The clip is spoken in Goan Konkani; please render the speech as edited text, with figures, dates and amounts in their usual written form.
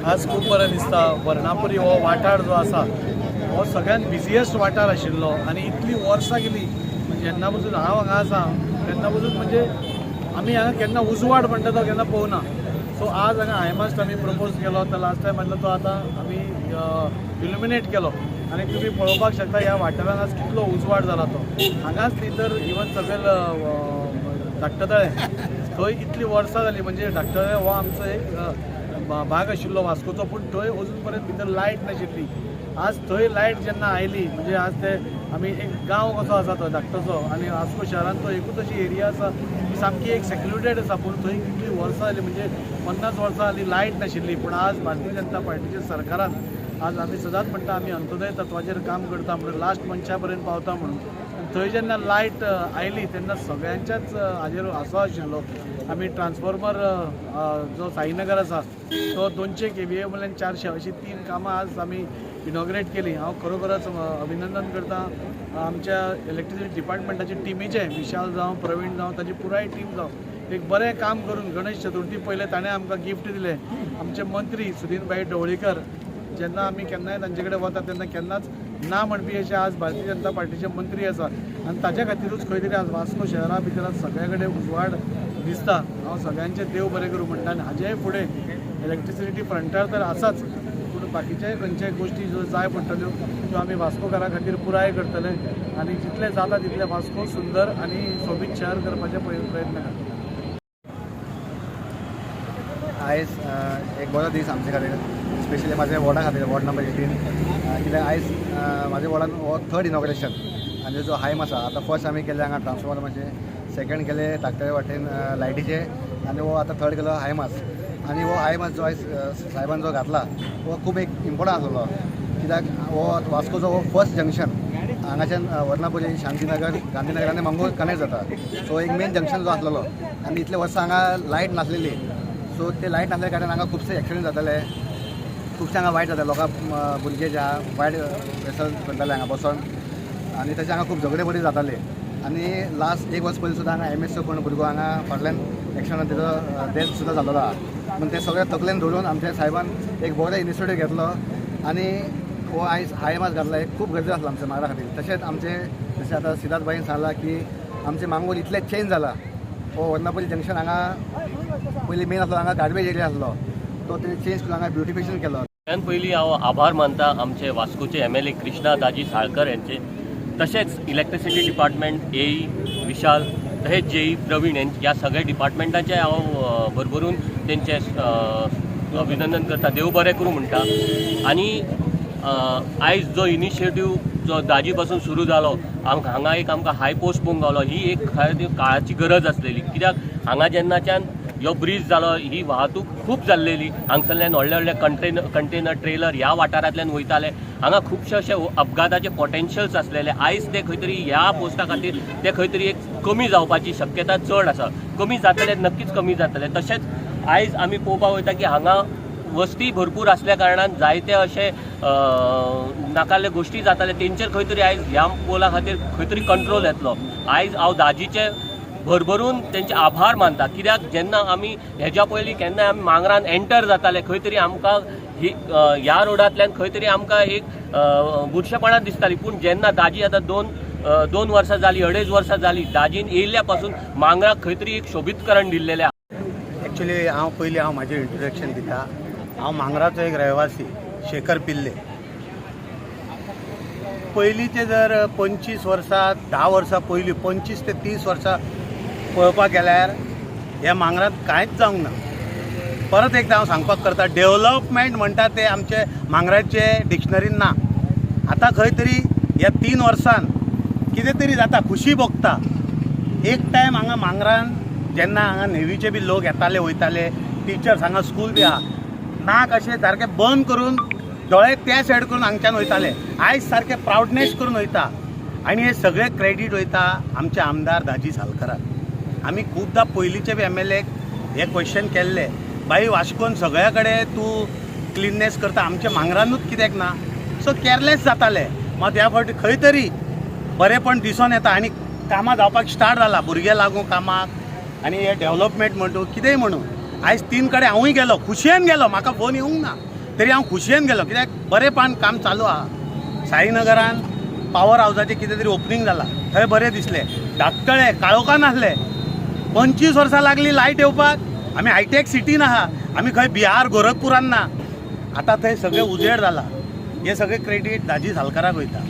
आज खूब बरें दिसता. वर्णापुरी हो वाठार जो आसा हो सगळ्यात बिजिएस्ट वाठार आशिल्लो आनी इतलीं वर्सां गेली, म्हणजे जेन्ना पसून हांव हांगा आसा तेन्ना पसून, म्हणजे आमी हांगा केन्ना उजवाड म्हणटा तो केन्ना पळोवना. सो आज हांगा हायमास्ट आमी प्रपोज केलो. तर लास्ट टायम म्हणलो तो आतां आमी इल्युमिनेट केलो आनी तुमी पळोवपाक शकता ह्या वाठारांत आज कितलो उजवाड जाला तो. हांगाच न्ही तर इवन सकयल धाकटतळें, थंय इतलीं वर्सां जालीं, म्हणजे धाकटतळें हो आमचो एक भाग आशिल्लो वास्कोचो, पूण थंय अजून पर्यंत भितर लायट नाशिल्ली. आज थंय लायट जेन्ना आयली, म्हणजे आज ते आमी एक गांव कसो आसा तो धाकटोसो आनी वास्को शहरान तो एकूच अशी एरिया आसा की सामकी एक सेक्लुडेड आसा, पूण थंय कितलीं वर्सां जालीं, म्हणजे 50 वर्सां जालीं लायट नाशिल्ली. पूण आज भारतीय जनता पार्टीच्या सरकारान, आज आमी सदांच म्हणटा आमी अंत्योदय तत्वाचेर काम करता म्हणून, लास्ट मनशा पर्यंत पावता म्हणून, आनी थंय जेन्ना लायट आयली तेन्ना सगळ्यांच्याच हाजेर हांसो आशिल्लो. आमी ट्रान्सफॉर्मर जो साईनगर आसा तो 200 केवीए वयल्यान 400 अशी तीन कामां आज आमी इनॉग्रेट केली. हांव खरोखरच अभिनंदन करता आमच्या इलेक्ट्रिसिटी डिपार्टमेंटाचे टिमीचें, विशाल जावं, प्रवीण जावं, ताजी पुराय टीम जावं, एक बरें काम करून गणेश चतुर्थी पयलें ताणें आमकां गिफ्ट दिलें. आमचे मंत्री सुदीन भाई ढवळीकर, जेन्ना आमी केन्नाय तांचे कडेन वता तेन्ना केन्नाच ना म्हणपी अशे आज भारतीय जनता पार्टीचे मंत्री आसा आनी ताच्या खातीरूच खंय तरी आज वास्को शहरा भितर आज सगळे कडेन उजवाड दिसता. हांव सगळ्यांचें देव बरें करूं म्हणटा आनी हाजेय फुडें इलेक्ट्रिसिटी फ्रंटार तर आसाच, पूण बाकीच्याय खंयच्याय गोश्टी ज्यो जाय पडटल्यो त्यो आमी वास्कोकारा खातीर पुराय करतले आनी जितलें जाता तितलें वास्को सुंदर आनी सोबीत शहर करपाचे प्रयत्न करतले. आयज एक बरो दीस आमचे खातीर, स्पेशली म्हाज्या वॉर्डा खातीर, वॉर्ड नंबर 18. कित्याक आयज म्हाज्या वॉर्डान हो थर्ड इनॉग्रेशन आनी जो हायम आसा. आतां फर्स्ट आमी केले हांगा ट्रान्सफॉर्मराचे, सेकंड केले धाकटे वाटेन लायटीचे आनी हो आतां थर्ड केलो हायमास. आनी हो हायमास जो आयज साहेबान जो घातला हो खूब एक इम्पोर्टंट आसलेलो, कित्याक हो वास्कोचो हो फर्स्ट जंक्शन. हांगाच्यान वर्णापुरी, शांतीनगर, गांधीनगर आनी मंगूर कनेक्ट जाता. सो एक मेन जंक्शन जो आसलेलो आनी इतले वर्सां हांगा लायट नासलेली. सो ते लायट नासल्या कारणान हांगा खुबशे एक्सिडंट जाताले, खुबशे हांगा वायट जाता लोकां, भुरगे जे आहा वायट व्यसन करताले हांगा बसोन आनी तशें हांगा खूब झगडे बरी जाताले. आनी लास्ट एक वर्स पयलीं सुद्दां हांगा एमएसचो कोण भुरगो हांगा फाटल्यान एक्सिडंटान तेजो डेथ सुद्दां जाल्लो आहा. पूण ते सगळे तकलेन धरून आमच्या साहेबान एक बरो इनिशिएटीव घेतलो आनी हो आयज हायमास घातला. एक खूब गरजेचो आसलो आमच्या मांगरा खातीर. तशेंच आमचे जशें आतां सिद्धार्थ भाईन सांगलां की आमचे मांगूर इतलें चेंज जाला. हो वर्णापुरी जंक्शन हांगा पयलीं मेन आसलो, हांगा गार्बेज एरिया आसलो, तो ते चेंज करून हांगा ब्युटिफिकेशन केलो. सगळ्यात पयलीं हांव आभार मानता आमचे वास्कोचे एमएलए कृष्णा दाजी साळकर यांचे, तशेंच इलेक्ट्रिसिटी डिपार्टमेंट एई विशाल, तशेंच जेई प्रवीण ह्या सगळ्या डिपार्टमेंटाचे हांव भरभरून तेंचे अभिनंदन करता, देव बरें करूं म्हणटा. आनी आयज जो इनिशिएटीव जो दाजी पासून सुरू जालो, आमकां हांगा एक आमकां हाय पोस्ट पळोवंक गावलो, ही एक खरें ती काळाची गरज आसलेली. कित्याक हांगा जेन्नाच्यान ह्यो ब्रीज जालो ही वाहतूक खूब जाल्लेली. हांगसरल्यान व्हडले व्हडले कंटेनर ट्रेलर ह्या वाठारांतल्यान वयताले. हांगा खुबशे अशे अपघाताचे पोटेन्शियल्स आसलेले. आयज ते खंय तरी ह्या पोस्टा खातीर ते खंय तरी एक कमी जावपाची शक्यता चड आसा. कमी जातले, नक्कीच कमी जातले. तशेंच आयज आमी पळोवपाक वयता की हांगा वस्ती भरपूर आसल्या कारणान जायते अशे नाकाल्ले गोश्टी जाताले. तेंचेर खंय तरी आयज ह्या पोला खातीर खंय तरी कंट्रोल येतलो. आयज हांव दाजीचे भरभरून तेंचे आभार मानता, कित्याक जेन्ना आमी हेज्या पयलीं केन्नाय आमी मांगरान एंटर जाताले, खंय तरी आमकां ही ह्या रोडांतल्यान खंय तरी आमकां एक बुरशेपणां दिसताली. पूण जेन्ना दाजी आतां 2 वर्सां जालीं, अडेज वर्सां जालीं, दाजीन येयल्ल्या पासून मांगराक खंय तरी एक शोबीतकरण दिल्लेलें आसा. एक्चुली हांव पयलीं हांव म्हाजें इंट्रोडक्शन दिता. हांव मांगराचो एक रहिवासी, शेखर पिल्ले. पयलींचे जर 25 वर्सां, 10 वर्सां पयलीं, 25 ते 30 वर्सां पळोवपाक गेल्यार ह्या मांगरांत कांयच जावंक ना. परत एकदां हांव सांगपाक करता, डेवलपमेंट म्हणटा ते आमचे मांगराचे डिक्शनरीन ना. आतां खंय तरी ह्या 3 वर्सान कितें तरी जाता, खुशी भोगता. एक टायम हांगा मांगरान जेन्ना हांगा नेवीचे बी लोक येताले वयताले, टिचर्स, हांगा स्कूल बी आहा, नाक अशें सारकें बंद करून, दोळे त्या सायड करून हांगच्यान वयताले. आयज सारकें प्रावडनेस करून वयता आनी हे सगळें क्रेडीट वयता आमचे आमदार दाजी सालकराक. आमी खुबदां पयलींचे बी एमएलए हे क्वेश्चन केल्ले, बाई वास्कोन सगळ्या कडेन तूं क्लिननेस करता, आमच्या मांगरानूच कित्याक ना? सो केअरलेस जाताले. मात ह्या फावटी खंय तरी बरेंपण दिसोन येता आनी कामां जावपाक स्टार्ट जाला. भुरगे लागूं कामाक आनी हे डेवलपमेंट म्हणू, कितेंय म्हणू, आयज तीन कडेन हांवूय गेलो, खुशयेन गेलो. म्हाका फोन येवंक ना. तरी हांव खुशयेन गेलो कित्याक बरेपण काम चालू आहा. साईनगरान पावर हावजाचें कितें तरी ओपनींग जालां, थंय बरें दिसलें. धाकटळे काळोखान आसले, 25 वर्सां लागली लायट येवपाक. आमी हायटेक सिटीन आहा, आमी खंय बिहार गोरखपुरान ना. आतां थंय सगळें उजेड जाला. हें सगळें क्रेडीट दाजी सालकाराक वयता.